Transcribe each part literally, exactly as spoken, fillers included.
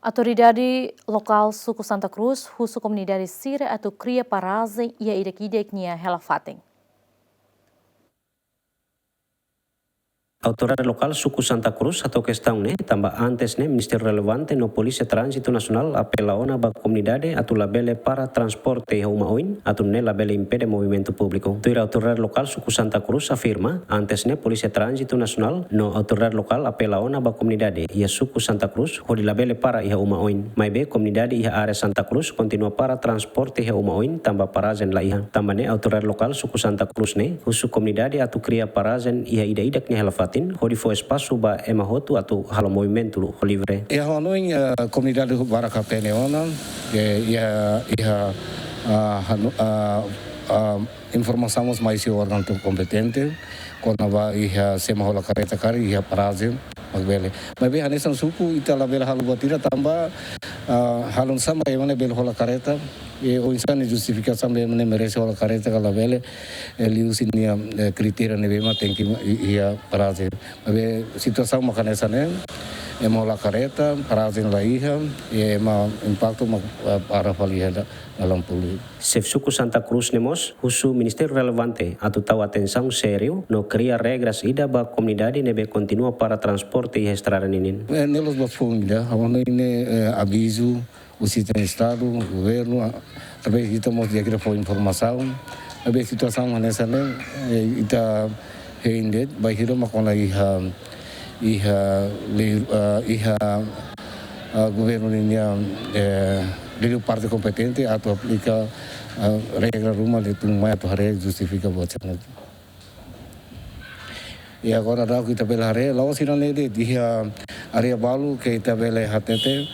Autoridade lokál suku Santa Cruz husu komunidade sira atu kria parajen iha ida-idak nia hela-fatin. Autoridade lokál suku Santa Cruz hato'o kestaun ne'e, tanba antes ne'e Ministériu relevante no Polísia Tránzitu Nasionál apela ona ba komunidade atu labele para transporte iha uma oin, atu nune'e labele impede movimentu públiku. Tuir autoridade lokál suku Santa Cruz afirma, antes ne'e Polísia Tránzitu Nasionál no autoridade lokál apela ona ba komunidade iha suku Santa Cruz hodi labele para iha uma oin. Maibé komunidade iha área Santa Cruz kontinua para transporte iha uma oin tanba parajen la iha. Tanba ne'e autoridade lokál suku Santa Cruz ne'e husu komunidade atu kria parajen iha ida-idak nia hela-fatin hodi fó espasu ba ema hotu atu halo movimentu ho livre. Iha hanoin, eh, komunidade barak hatene ona, eh, iha, iha, ah, hanu-, ah, ah, informasaun mós mai husi órgaun kompetente, kona-ba iha sé mak hola kareta karik iha parajen mak bele. Maibé hanesan suku ita labele halo buat ida tanba, ah, halo oinsá mak ema ne'e bele hola kareta, i oinsá nia justifikasaun ba ema ne'e merese hola kareta ka labele, eh, liuhusi nia, eh, kritéria ne'ebé mak tenke i-, iha parajen. Maibé situasaun mak hanesan ne'e, ema hola kareta, parajen la iha, i ema impaktu mak, eh, para fali iha da-, dalan públiku. Xefe suku Santa Cruz ne'e mós husu ministériu relevante atu tau atensaun sériu no kria regras ida ba komunidade ne'ebé kontinua para transporte iha estrada ninin. Eh, ne'e la'ós ba foin ida, ha'u hanoin ne'e, eh, avizu husi ita-nia estadu, governu, ah, talvés ita mós di'ak ita fó informasaun, talvés situasaun hanesan ne'e, eh, ita hein de'it, bainhira mak kona iha, iha lei, ah, iha, ah, governu ninia, eh, liuliu parte kompetente atu aplika, ah, regra ruma ne'e tun mai atu haree justifika buat sira-ne'e. I agora daudaun ita bele haree, la'ós sira-ne'e de'it, iha área balu ke ita bele hatete,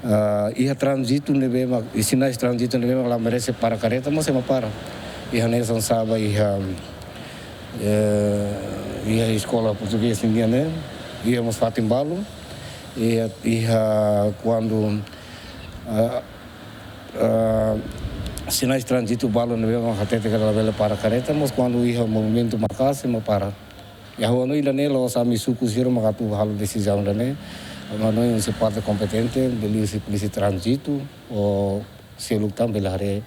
ah, iha tránzitu ne'ebé mak, i sinais tránzitu ne'ebé mak la merese para kareta, mas ema para. Iha hanesan sá ba iha, eh, iha eskola portugés nian ne'e, iha mós fatin balu, iha, iha kuandu, ah, ah, sinais tránzitu balu ne'ebé mak hatete katak labele para kareta, mas kuandu iha movimentu maka'as mak para. I ha'u hanoin ida-ne'e la'ós ami suku sira mak atu halo desizaun ida-ne'e, ha'u hanoin husi parte kompetente, bele husi polísia tránzitu, ou seluk tan bele haree,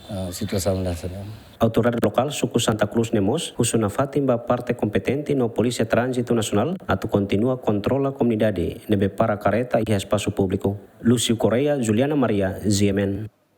ah, situasaun hanesan ne'e. Autoridade lokál suku Santa Cruz ne'e mós husu nafatin ba parte kompetente no Polísia Tránzitu Nasionál atu kontinua kontrola komunidade ne'ebé para kareta iha espasu públiku. Lúcio Correia, Juliana Maria, G M N.